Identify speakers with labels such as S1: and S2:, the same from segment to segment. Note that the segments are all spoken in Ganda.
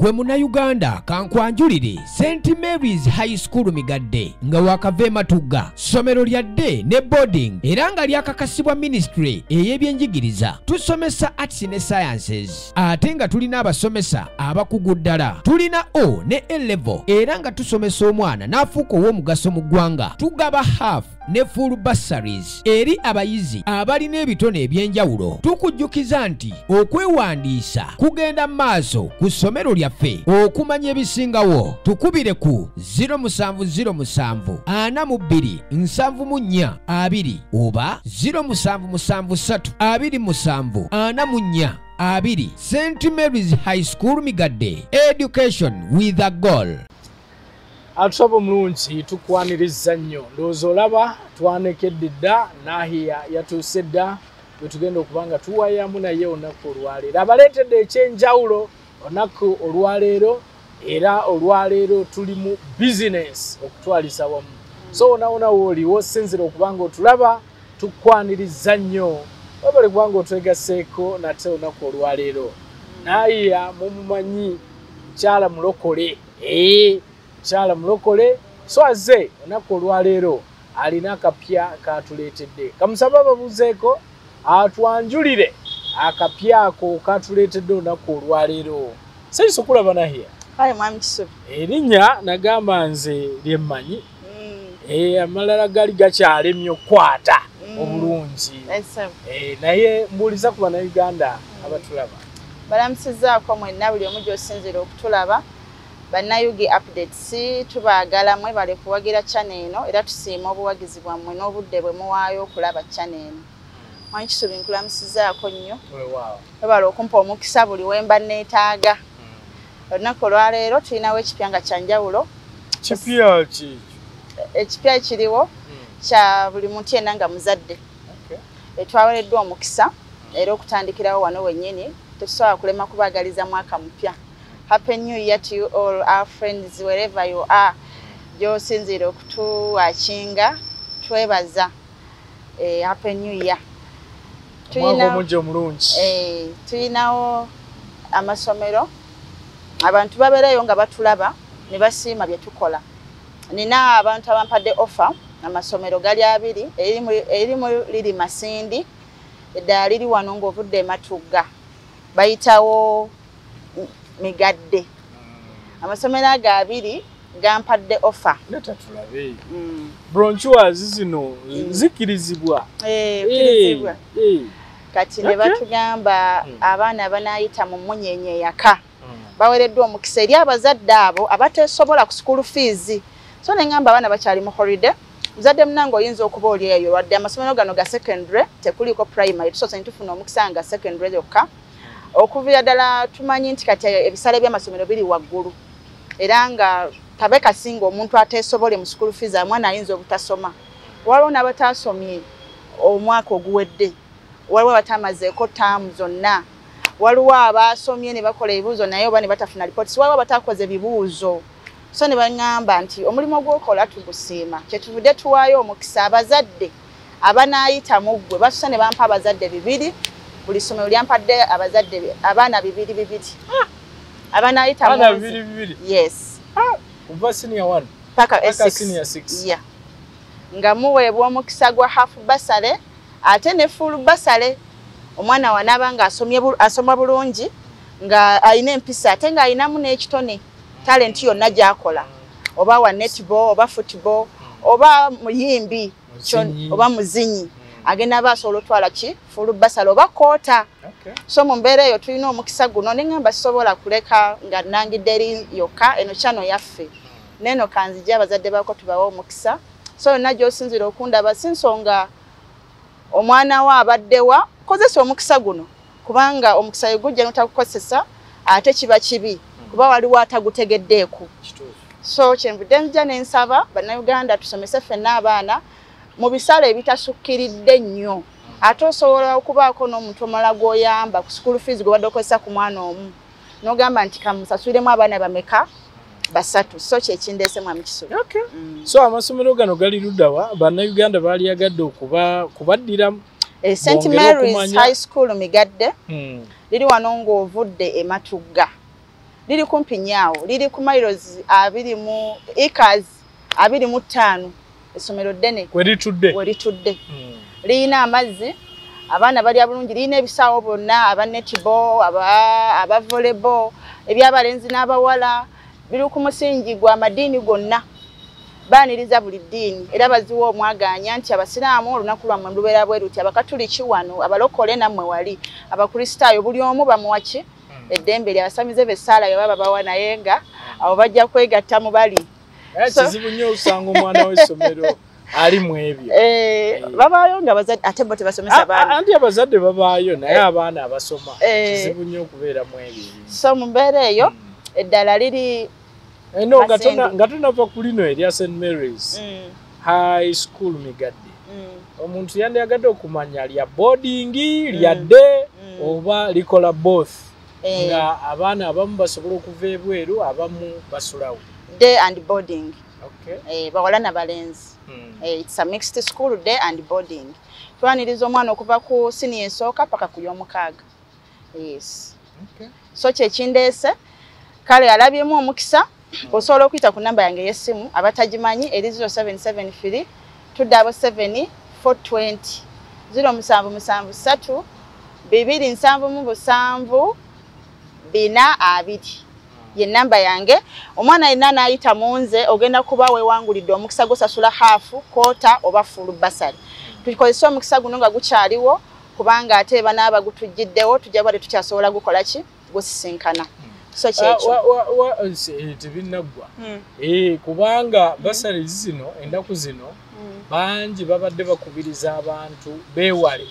S1: Gwe Munnayuganda, kankwanjulire St Mary's High School Migadde, nga wakava e Matugga. Ssomero lya day ne boarding era nga lyakakasibwa ministry ey'ebyenjigiriza. Tusomesa arts ne sciences, ate nga tulina abasomesa abakugu ddala. Tulina O ne A level era nga tusomesa omwana n'afuuka ow'omugaso mu ggwanga. Tugaba half ne full bursaries eri abayizi abalina ebitone ebyenjawulo. Tukujjukiza nti okwewandiisa kugenda mu maaso ku ssomero lyaffe. Okumanya ebisingawo, tukubire ku 0707 42 74 2 oba 0773 27 44 2. St Mary's High School Migadde, education with a goal.
S2: Atusaba omulungi, tukwaniriza nnyo. Ndowooza olaba twanekedde dda, Nahiya yatuuse dda, bwe tugenda okuba nga tuwayamu naye olunaku olwaleero. Abaleetedde ekyenjawulo olunaku olwaleero, era olwaleero tuli mu bizinesi okutwaliza wamu. So wonawona wooli wosinzira okuba nga otulaba, tukwaniriza nnyo, wabale kubanga otwegaseeko nate olunaku olwaleero. Nahiya mumumanyi, mukyala mulokole, ee, mukyala mulokole. So azze olunaku olwaleero alina akapya katuleetedde. Kamusaba babuuzeeko, atwanjulire akapya ako katuleetedde olunaku olwaleero. Sanyusa okulaba, Nahiya.
S3: Kale, mwami Kisubi.
S2: Erinnya nagamba nze lyemmanyi, amalala gali gakyalemye okukwata obulungi. Naye mbuuliza ku Bannayuganda abatulaba.
S3: Balamusizaako mwenna, buli omu gy'osinziira okutulaba. Bannayugi Updates tubaagala, mwebale kuwagira channel eno, era tusiima obuwagizi bwammwe n'obudde bwe muwaayo okulaba channel eno. Mwami Kisubi, nkulamusizaako nnyo. Webale okumpa omukisa buli wemba neetaaga. Olunaku olwaleero tulinawo ekipya nga kyanjawulo.
S2: Kipya ki?
S3: Ekipya ekiriwo kya buli muntu yenna nga muzadde. Twawereddwa omukisa era okutandikirawo wano wennyini, tetusobola kulema kubaagaliza mwaka mupya. Happy New Year to you all our friends, wherever you are, gy'osinziira okutuwakinga, twebaza. Happy New Year.
S2: Omwaka omujja omulungi.
S3: Tulinawo amasomero, abantu babeereyo nga batulaba ne basiima bye tukola. Nina abantu abampadde offer, amasomero gali abiri, erimu liri Masindi, eddala liri wano ng'ovudde e Matugga, bayitawo Migadde. Amasomero ago abiri gampadde offer.
S2: Leta tulabe. Brochures zino zikkirizibwa?
S3: Kkirizibwa. Kati ne batugamba abaana banaayita mu Munyenye Yaka bawereddwa omukisa, eri abazadde abo abateesobola ku school fees. So ne ŋŋamba abaana bakyali mu holiday, muzadde munange oyinza okuba oli eyo, wadde amasomero gano ga secondary, tekuliiko primary, tusoose ne tufuna omukisa nga secondary yokka. Okuviira ddala tumanyi nti kati ebisale by'amasomero biri waggulu, era nga kabe kasinga omuntu ateesobole mu school fees, omwana ayinza obutasoma. Waliwo n'abataasomye omwaka oguwedde, waliwo abatamazeeko taamu zonna, waliwo abasomye ne bakola ebibuuzo naye oba ne batafuna reports, waliwo abatakoze bibuuzo. So ne baŋŋamba nti omulimu gw'okola tugusiima, kyetuvudde tuwaayo omukisa abazadde abanaayita mu ggwe. Basusa ne bampa abazadde bibiri, buli ssomero lyampadde abazadde abaana bibiri bibiri abanaayita
S2: Abaana
S3: mu
S2: bibiri bibiri?
S3: Yes.
S2: Kuva senior one
S3: paka
S2: paka
S3: S6.
S2: Senior six.
S3: Yeah. Nga muweebwa omukisa gwa half bursary ate ne full bursary. Omwana wanaaba nga asoma bulungi, nga alina empisa, ate ng'alinamu n'ekitone, talent yonna gy'akola, oba wa netball oba football oba muyimbi,
S2: Muzinyi.
S3: oba muzinyi, agenda aba asobola otwala ki full bursary oba quarter. So mu mbeera eyo tulina omukisa guno, ne ŋŋamba sisobola kuleka nga nangidde eri yokka, eno channel yaffe neeno, kanzije abazadde baako tubawe omukisa. So yonna gy'osinziira okundaba, si nsonga omwana wo abaddewa, kozesa omukisa guno, kubanga omukisa we gujja n'otagukozesa ate kiba kibi, kuba waliwo atagutegeddeeko. So kyenvudde nzija ne nsaba Bannayuganda tusomese ffenna abaana mu bisale ebitasukkiridde nnyo, ate osobola okubaako n'omuntu omulala gw'oyamba ku school fees gwe badde okozesa ku mwana omu, n'ogamba nti kamusasuliremu abaana bameka? Basatu. So kyekindeese, mwami Kisubi.
S2: Okay. So amasomero gano gali luddawa? Bannayuganda baaliyagadde okuba kubaddiramu.
S3: St
S2: Bongere
S3: Mary's
S2: okumanya.
S3: High School Migadde, liri wano ng'ovudde e Matugga. Liri kumpi nyaawo, liri ku miles 2 mu acres 25. Essomero ddene
S2: we
S3: litudde. Lirina amazzi, abaana balya bulungi, lirina ebisaawo bonna, aba netball, aba volleyball, ebyabalenzi n'abawala. Biri ku musingi gwa madiini gonna, baaniriza buli ddiini era baziwa omwagaanya nti abasiraamu olunaku lwammwe lubeera bwe luti, abakatuliki wano, abalokole nammwe wali, abakristaayo, buli omu bamuwa ki eddembe lye. Abasamize b'essaala bye baba bawa, naye nga abo bajja kwegatta mu bali.
S2: Kizibu nnyo osanga omwana w'essomero ali mu ebyo.
S3: Babaayo nga abazadde ate bo tebasomesa baana.
S2: Anti abazadde babaayo naye abaana abasoma kizibu nnyo okubeera mu ebyo.
S3: So mu mbeera eyo eddala liri
S2: eno nga tunava ku lino erya St Mary's High School Migadde. Omuntu yandiyagadde okumanya lya boarding, lya day oba likola both, nga abaana abamu basobola okuva ebweru, abamu basulawo.
S3: Day and boarding. Bawala n'abalenzi. It's a mixed school, day and boarding. Twaniriza omwana okuva ku siniya esooka paka ku y'omukaaga. Yes. So kyekindeese kale alabyemu omukisa. Osobola okuyita ku namba yange ey'essimu abatagimanyi eri 0773 277 420 0773 277 420 ye namba yange. Omwana yenna n'ayita mu nze ogenda kuba weewangulidde omukisa gw'osasula half, quarter oba full bursary. Tukozese omukisa guno nga gukyaliwo, kubanga ate banaaba gutujjiddewo tujja kuba tetukyasobola gukola ki gusisinkana. So kyekyo
S2: tebinnaggwa. Kubanga bursary zino ennaku zino bangi babadde bakubiriza abantu beewale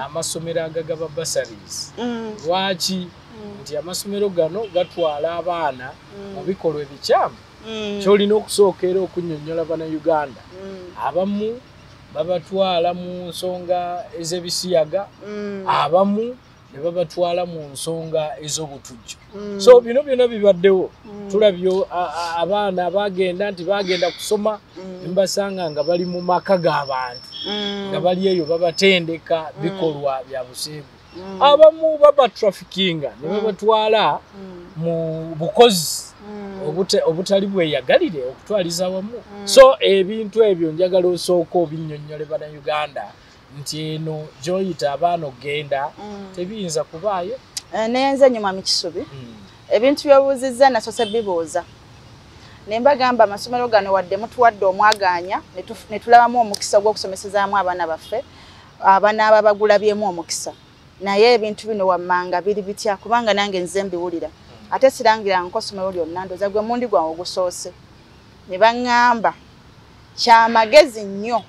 S2: amasomero agagaba bursaries. Lwaki? Nti amasomero gano gatwala abaana mu bikolwa ebikyamu. Kyolina okusooka era okunnyonnyola Bannayuganda. Abamu babatwala mu nsonga ez'ebisiyaga, abamu ne babatwala mu nsonga ez'obutujju. So bino byonna bibaddewo. Tulabye abaana abagenda nti bagenda kusoma, ne mbasanga nga bali mu maka g'abantu, nga bali eyo babatendeka bikolwa bya buseegu. Abamu babatraffickinga ne babatwala mu bukozi obutali bweyagalire okutwaliza wamu. So ebintu ebyo njagala osooka obinnyonnyole Bannayuganda nti eno gy'oyita abaana okugenda tebiyinza kubaayo.
S3: Neyenze nnyo Mwami Kisubi. Ebintu by'obuuzizza nasoose bibuuza ne mbagamba amasomero gano wadde mutuwadde omwagaanya ne tulabamu omukisa ogw'okusomesezaamu abaana baffe, abanaaba bagulabyemu omukisa, naye ebintu bino wammanga biri bitya? Kubanga nange nze mbiwulira ate sirangira nko ssomero lyonna, ndowooza gwe mundi gwange ogusoose. Ne baŋŋamba kyamagezi nnyo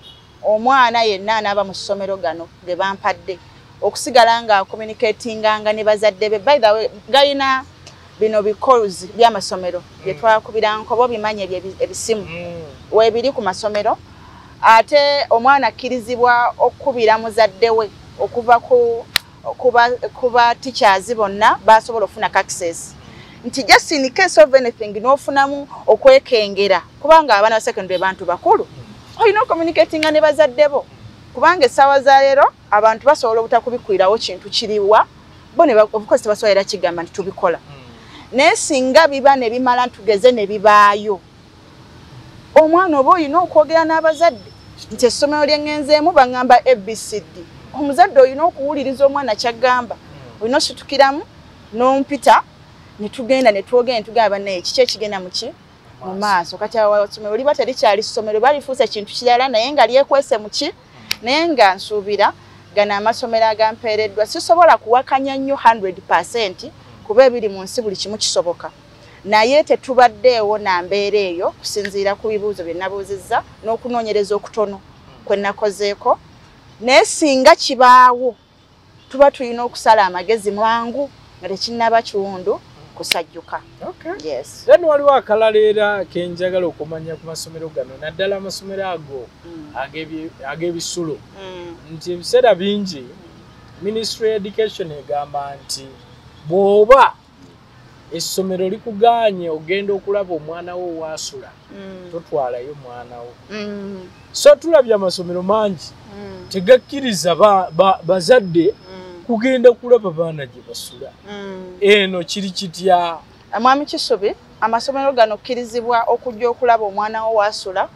S3: omwana yenna anaaba mu ssomero gano ge bampadde okusigala nga communicatinganga ne bazadde be. By the way, galina bino bikozi by'amasomero bye twakubira nkobo bimanye ebisimu weebiri ku masomero, ate omwana akkirizibwa okukubira muzadde we okuva ku ba teachers bonna basobola okufuna access nti just in case of anything n'ofunamu okwekengera, kubanga abaana ba secondary bantu bakulu, olina ocommunicatinga ne bazadde bo, kubanga essaawa za leero abantu basobola obutakubikwirawo kintu kiriwa bo ne of course tebasobola era kigamba nti tubikola. Naye singa biba ne bimala ntugeze ne bibaayo, omwana oba olina okwogera n'abazadde nti essomero lye ŋŋenzeemu baŋŋamba ABCD. Omuzadde olina okuwuliriza omwana ky'aggamba, olina ositukiramu n'ompita ne tugenda ne twogera ne tugamba bannaye kiki ekigenda muki mu maaso. Kati awo essomero liba terikyali ssomero, balifuuse kintu kirala naye nga lyekwese muki. Naye nga nsuubira gano amasomero agampeereddwa sisobola kuwakanya nnyo 100% kuba ebiri mu nsi buli kimu kisoboka, naye tetubaddeewo na mbeera eyo kusinziira ku bibuuzo bye nabuuzizza n'okunoonyereza okutono kwe nakozeeko. Naye singa kibaawo tuba tulina okusala amagezi mangu nga tekinnaba kiwundu kusajjuka. Yes.
S2: Then waliwo akalala era kenjagala okumanya ku masomero gano, naddala amasomero ago ag'ebisulo, nti ebiseera bingi Ministry Education egamba nti bw'oba essomero likugaanye ogenda okulaba omwana wo waasula, totwalayo mwana wo. So tulabye amasomero mangi tegakkiriza bazadde kugenda kulaba baana gye basula. Eno kiri kitya?
S3: Mwami Kisubi, amasomero gano okkirizibwa okujja okulaba omwana wo waasula,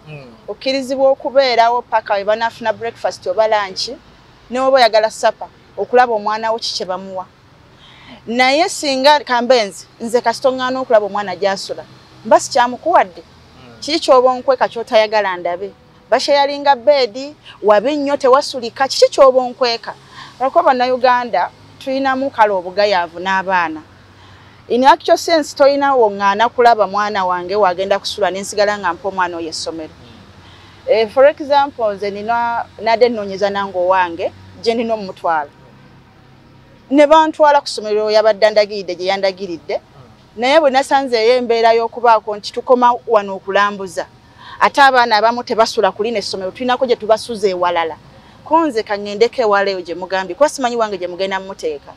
S3: okkirizibwa okubeerawo paka we banaafuna breakfast oba lunch, ne oba oyagala supper, okulaba omwana wo kiki kye bamuwa. Naye singa kambenzi nze kasita oŋŋaana okulaba omwana gy'asula, mba sikyamukuwadde. Kiki ky'oba onkweka ky'otayagala ndabe? Bashayalinga bed, wabi nnyo tewasulika, kiki ky'oba onkweka? Lwakuba Bannayuganda tulinamu kale obugayaavu n'abaana. In actual sense tolina woŋŋaana kulaba mwana wange wagenda kusula nensigala nga mpa omwana oyo essomero. For example, nze nina nadde nnoonyeza nange owange gye nina omutwala. Ne bantwala ku ssomero yabadde andagiridde gye yandagiridde, naye bwe nasanzeeyo embeera y'okubaako nti tukoma wano okulambuza, ate abaana abamu tebasula ku lino essomero, tulinako gye tubasuza ewalala. Ko nze kaŋŋendeko ewala eyo gye mugambye, kuba simanyi wange gye mugenda mmuteeka.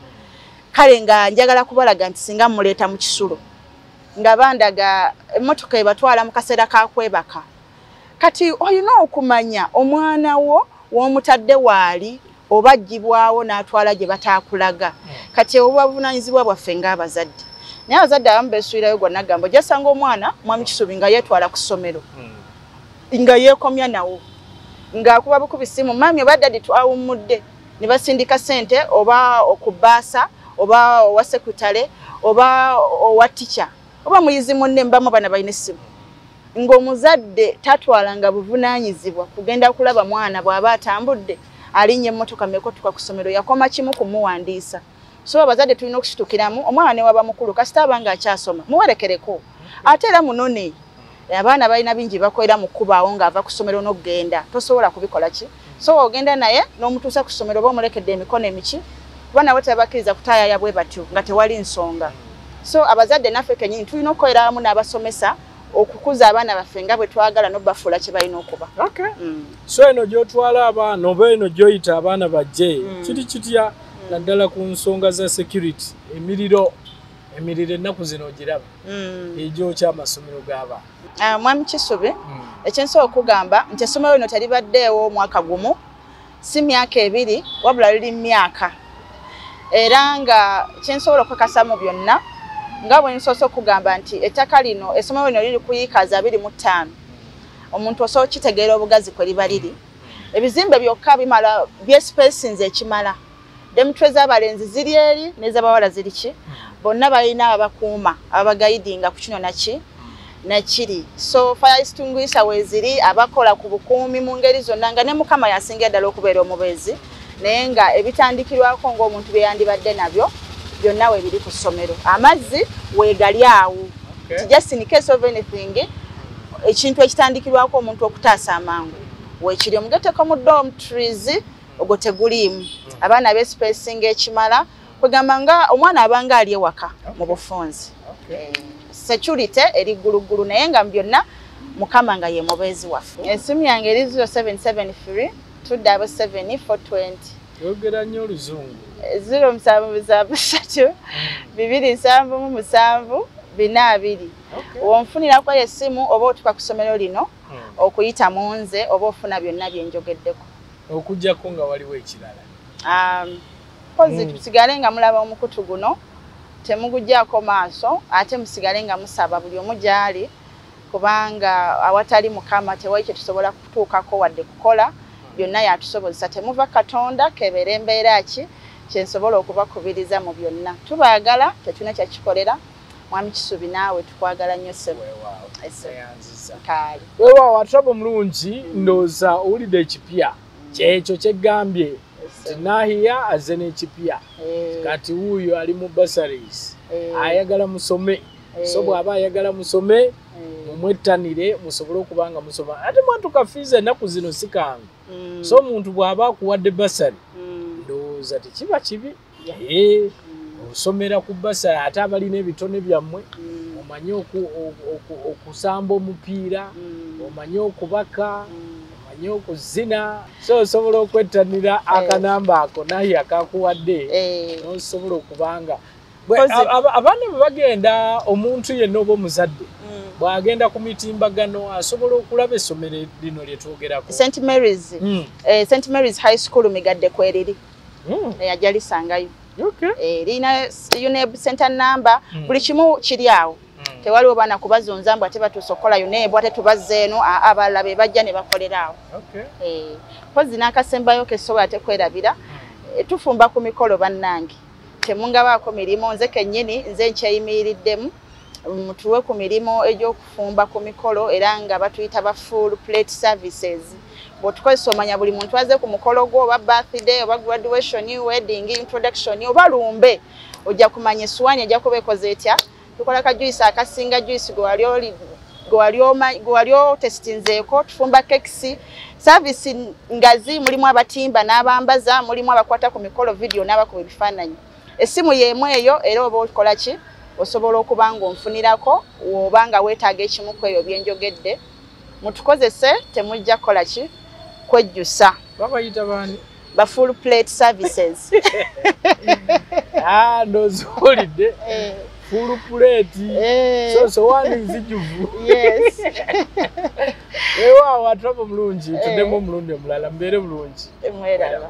S3: Kale nga njagala kubalaga nti singa mmuleeta mu kisulo, nga bandaga emmotoka ebatwala mu kaseera ka kwebaka. Kati olina okumanya omwana wo w'omutadde waali oba aggyibwawo n'atwala gye bataakulaga. Kati obuba buvunaanyizibwa bwaffe ng'abazadde. Naye abazadde abamu beesuulirayo gwa nagamba, ojja sanga omwana Mwami Kisubi nga yeetwala ku ssomero, nga yeekomya nawo, ng'akuba bukubi ssimu, mami oba daddy twawummudde, ne basindika ssente oba okubaasa oba owa secretary oba owa teacher oba muyizi munne, mbamu abaana balina essimu. Ng'omuzadde tatwalanga buvunaanyizibwa kugenda kulaba mwana bw'aba atambudde, alinnya emmotoka mmeka otuuka ku ssomero, yakoma kimu kumuwandiisa. So abazadde tulina okusitukiramu, omwana ne waba mukulu kasita aba ng'akyasoma muwerekereko, ate era munone. Abaana balina bingi bakolera mu kkubaawo ng'ava ku ssomero n'okugenda, tosobola kubikola ki. So ogenda naye n'omutuusa ku ssomero oba omulekedde emikono emiki, kuba nabo tebabakkiriza kutaayaya bwe batyo nga tewali nsonga. So abazadde naffe kennyini tulina okukolera wamu n'abasomesa okukuza abaana baffe nga bwe twagala n'obafuula kye balina okuba.
S2: So eno gy'otwala abaana oba eno gy'oyita abaana bajje, kiri kitya naddala ku nsonga za security, emiriro ennaku zino ogiraba egyokya amasomero g'abaana?
S3: Mwami Kisubi, ekyensobola okugamba nti essomero lino teribaddeewo omwaka gumu, si myaka 2, wabula liri myaka. Era nga kyensobola okukakasa mu byonna nga bwe nsoose okugamba nti ettaka lino, essomero lino liri ku yiika 25. Omuntu osobola okitegeera obugazi kwe liba liri. Ebizimbe byokka bimala byespacinze ekimala. Dormitory z'abalenzi ziri eri n'ez'abawala ziri ki? Bonna balina ababakuuma, ababagayidinga ku kino naki nakiri. So fire extinguisher weeziri, abakola ku bukuumi mu ngeri zonna, nga ne Mukama yasingira ddala okubeera omubeezi, naye nga ebitandikirwako ng'omuntu bye yandibadde nabyo byonna weebiri ku ssomero. Amazzi weegali awo. Just in case of anything, ekintu ekitandikirwako omuntu okutaasa amangu weekiri. Omugetteko mu dormitories ogwo teguliimu. Abaana beespacinga ekimala, kwegamba nga omwana abanga ali ewaka mu bufunzi. Security eri gguluggulu, naye nga mu byonna Mukama nga ye mubeezi waffe. Essimu yange eri 0773 277 420.
S2: Yogera nnyo oluzungu.
S3: 077 277 420. Wonfunirako essimu oba otuuka ku ssomero lino okuyita mu nze oba ofuna byonna bye njogeddeko.
S2: Okuggyako nga waliwo ekirala.
S3: Mpozi tusigale nga mulaba omukutu guno, temuguggyako maaso, ate musigale nga musaba buli omu gy'ali, kubanga awatali Mukama tewali kye tusobola kutuukako wadde kukola, byonna yatusobozesa. Temuva Katonda, kebeera embeera ki, kye nsobola okubakubiriza mu byonna. Tubaagala, tetulina kyakikolera. Mwami Kisubi naawe tukwagala nnyo ssebo.
S2: Weewaawo, atulaba omulungi, ndowooza owulidde ekipya kyekyo kyeggambye nti Nahiya azze n'ekipya. Kati wuuyo ali mu bursaries, ayagala musome. So bw'aba ayagala musome, mumwettanire musobole okuba nga musoma. Ate mwatuka fees ennaku zino si kangu. So omuntu bw'aba akuwadde bursary, ndowooza tekiba kibi. Osomera ku bursary, ate abalina ebitone byammwe, omanye okusamba omupiira, omanye okubaka, omanye okuzina, so osobola okwettanira akanamba ako Nahiya kakuwadde, n'osobola okubanga abaana bwe bagenda, omuntu yenna oba omuzadde bw'agenda ku mitimbagano asobola okulaba essomero lino lye twogerako.
S3: St Mary's, St Mary's High School Migadde kweriri. Ajja lisangayo. Lirina UNEB center number, buli kimu kiri awo. Tewaliwo baana kubazunza mbu ate batuuse okukola UNEB ate tubazze eno, abalala be bajja ne bakolera awo. Mpozi n'akasembayo kesobola ate kwerabira, tufumba ku mikolo bannange, temungabaako mirimu, nze kennyini nze nkyeyimiriddemu, mutuwe ku mirimu egy'okufumba ku mikolo, era nga batuyita ba full plate services. Bw'otukozesa omanya buli muntu aze ku mukolo gwo, oba birthday oba graduation, wedding, introduction oba lumbe, ojja kumanya essuwaani ejja kuba ekoze etya. Tukola ka juice akasinga juice gwe wali otesitinzeeko, tufumba cakes, service ngazi, mulimu abatimba n'abambaza, mulimu abakwata ku mikolo video n'abakuba ebifaananyi. Essimu y'emu eyo, era oba okola ki, osobola okuba ng'onfunirako oba nga weetaaga ekimu ku ebyo byenjogedde. Mutukozese, temujja kukola ki, kwejjusa.
S2: Babayita baani?
S3: Ba full plate services.
S2: Ndowooza full plate. So sowaani nzijuvu.
S3: Yes.
S2: Weewaawo, atulaba bulungi, tuddemu omulundi omulala, mubeere bulungi.
S3: Mweraba.